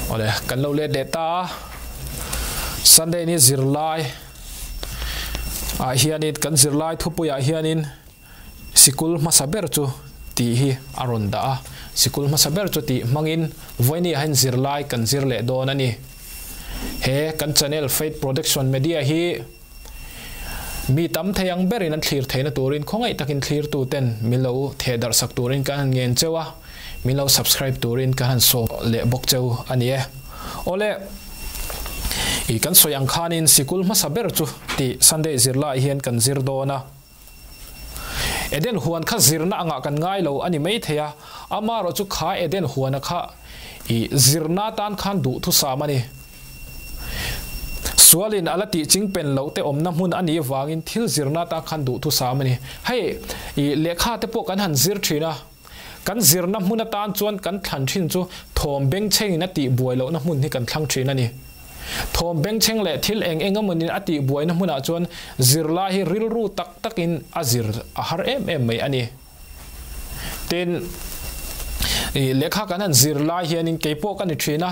Awle, kan lo let leh ta a. Sunday ni zirlai ah hianin kan zirlai thupui ah hianin sikul hmasa ber chu tih hi a rawn dah a. Sikul hmasa ber chu tih hmangin vawiini ah hian zirlai kan zir leh dawn a ni. He kan channel Faith Production Media hi mi tam thei ang berin an thlir theihna turin khawngaih takin thlirtu ten min lo thehdarh sak turin kan han ngen cheu a. Min lo subscribe turin ka han sawm leh bawk cheu a ni e. Awle, i kan sawi ang khanin sikul hmasa ber chu tih Sunday zirlaiah hian kan zir dawn a. Eden huan kha zirna angah kan ngai lo a ni mai thei a, amarawh chu kha Eden huana kha i zirna tan khan duhthusam a ni. Sualin a la tih ching pen loh te awmna hmun a nih vangin thil zirna tan khan duhthusam a ni. Hei, i lehkha te pawh kan han zir thin a. Kan zirna hmun atan chuan kan thlan thin chu thawm bengchhengin a tih buai lohna hmun hi kan thlang thin a ni. Thawm bengchheng leh thil eng eng emawnin a tih buaina hmunah chuan zirlai hi rilru tak takin a zir a har em em mai a ni. Tin, i lehkha kan han zir lai hianin keipawh ka ni thin a,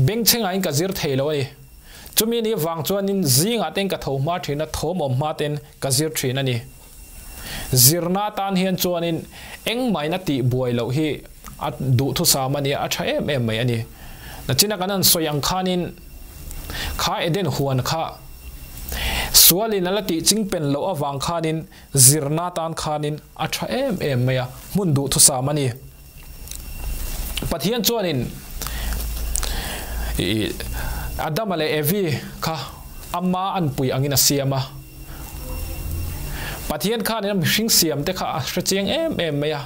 bengchhengahin ka zir thei lo a ni. Chumi ni vang chuanin zingah ten ka tho hma thin a, thawm awm hma ten ka zir thin a ni. Zirna atan hian chuanin engmahin a tih buai loh hi a duhthusam a nia, a tha em em mai a ni. Nachina kan han sawi ang khanin kha Eden huan kha sualin a la tih chingpen loh avang khanin zirna atan khanin a tha em em mai a, hmun duhthusam a ni. Pathian chuanin Adama leh Evi kha ama anpui angin a siam a. Pathian khanin a mihring siam te kha a hre chiang em em mai a.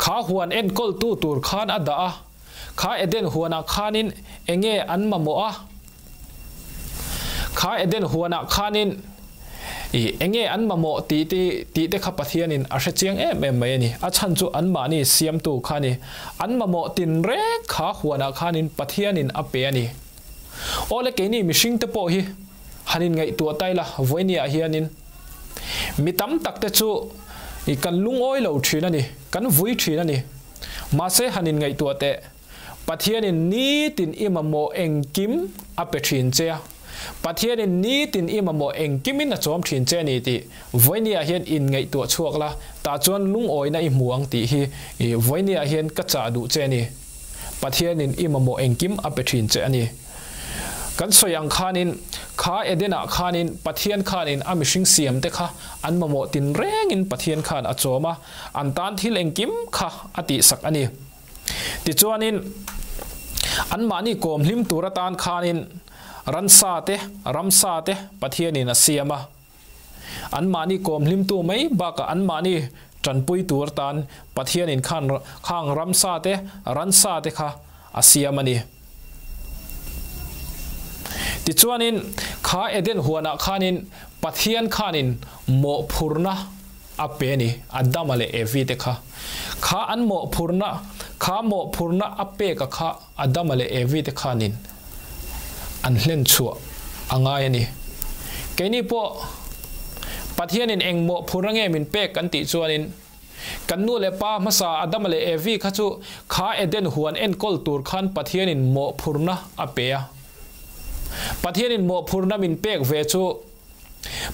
Kha huan enkawltu tur khan a dah a, kha Eden huanah khanin enge an mamawh a? Kha Eden huanah khanin i enge an mamawh tih te tih te kha Pathianin a hre chiang em em mai a ni. A chhan chu anmahni siamtu kha a ni. An mamawh tinreng kha huanah khanin Pathianin a pe a ni. Awle keini mihring te pawh hi han inngaihtuah ta ila vawinia hianin mi tam tak te chu i kan lungawi lo thin a ni, kan vui thin a ni. Mahse han inngaihtuah teh. Pathianin nitin i mamawh engkim a pe thin che a, Pathianin nitin i mamawh engkimin a chawm thin che a ni tih vawinia hian inngaihtuah chhuak la, tah chuan lungawina i hmu ang tih hi i vawinia hian ka chah duh che a ni. Pathianin i mamawh engkim a pe thin che a ni. Kan sawi ang khanin kha Edenah khanin Pathian khanin a mihring siamte kha an mamawh tinrengin Pathian khan a chawm a, an tan thil engkim kha a tihsak a ni. Tichuanin, anmahni kawm hlim tur atan khanin ransa te, ramsa te Pathianin a siam a. Anmahni kawm hlimtu mai bakah anmahni tanpui tur atan Pathianin khan khang ramsa te, ransa te kha a siam a ni. Tichuanin, kha Eden huanah khanin Pathian khanin mawhphurhna A pe a ni, Adama leh Evi te kha. Kha an mawhphurhna, kha mawhphurhna a pek a kha Adama leh Evi te khanin an hlen chhuah a ngai a ni. Keini pawh Pathianin eng mawhphurhna nge min pek kan tih chuanin kan nu leh pa hmasa Adama leh Evi kha chu kha Eden huan enkawl tur khan Pathianin mawhphurhna a pe a. Pathianin mawhphurhna min pek ve chu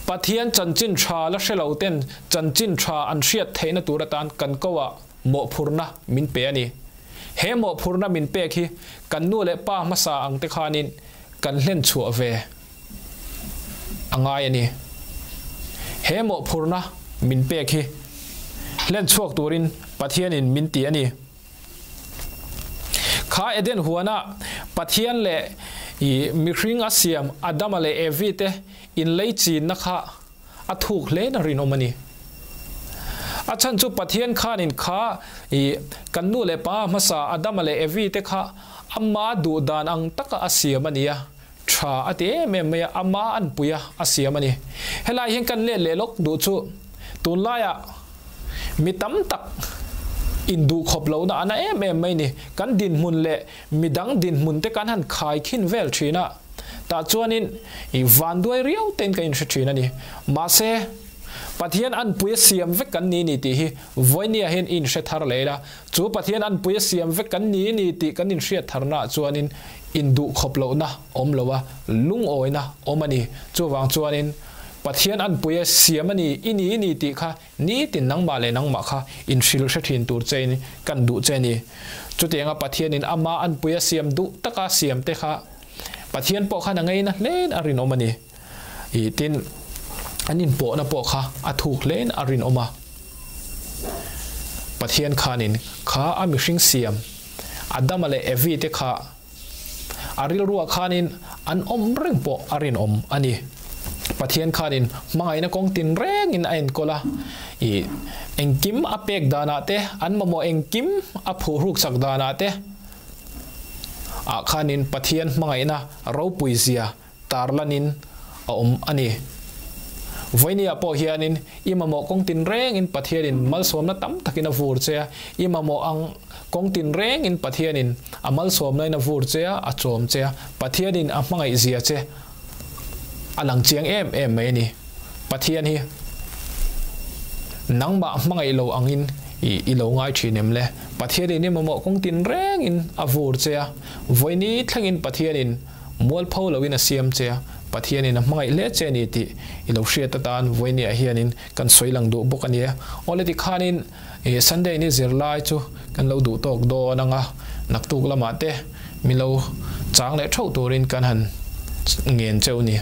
Pathian chanchin tha la hre lo ten chanchin tha an hriat theihna tur atan kan koah mawhphurhna min pe a ni. He mawhphurhna min pek hi kan nu leh pa hmasa ang te khanin kan hlen chhuah ve a ngai a ni. He mawhphurhna min pek hi hlen chhuak turin Pathianin min ti a ni. Kha Eden huana Pathian leh i mihring a siam Adama leh Evi te inlei chinna kha a thuk hle na rinawm a ni. A chhan chu Pathian khanin kha i kan nu leh pa hmasa Adama leh Evi te kha ama duh dan ang taka a siam a ni a, tha a ti em em mai a, ama anpui a a siam a ni. Helai hian kan let leh lawk duh chu tunlaiah mi tam tak induhkhawp lohna a na em em mai ni. Kan dinhmun leh midang dinhmun te kan han khai khin vel thin a, tah chuanin i vanduai riau tein ka inhre thin a ni. Mahse, Pathian anpuia siam vek kan ni ni tih hi vawinia hian i inhre thar leh ila. Chu Pathian anpuia siam vek kan ni ni tih kan inhriat tharnaah chuanin induhkhawp lohna awm lo a, lungawina awm a ni. Chuvang chuanin Pathian anpuia siam a ni i ni ni tih kha nitin nangmah leh nangmah kha inhrilh hre thin tur chein kan duh che a ni. Chutianga Pathianin ama anpuia siam duh taka siam te kha Pathian pawh khan a ngeina hlein a rinawm a ni. I tin, an inpawhna pawh kha a thuk hlein a rinawm a. Pathian khanin kha a mihring siam Adama leh Evi te kha a rilruah khanin an awm reng pawh a rinawm a ni. Pathian khanin hmangaihna kawng tin rengin a enkawl a, i engkim a pek danah te, an mamawh engkim a phuhruk chak danah te ah khanin Pathian hmangaihna ropui zia tarlanin a awm a ni. Vawinia pawh hianin i mamawh kawng tinrengin Pathianin malsawmna tam takin a vur che a, i mamawh ang kawng tinrengin Pathianin a malsawmnain a vur che a, a chawm che a, Pathianin a hmangaihzia che a lang chiang em em mai a ni. Pathian hi nangmah hmangaih lo angin i lo ngai thin em le? Pathianin i mamawh kawng tinrengin a vur che a, vawiini thlengin Pathianin Mualpho loin a siam che a, Pathianin a hmangaih hle che a ni tih i lo hriat atan vawinia hianin kan sawi lang duh bawk a nia. Awle tikhanin Sunday ni zirlai chu kan lo duh tawk dawn ang a, naktuk lamah te min lo chang leh theuh turin kan han ngen cheu ni.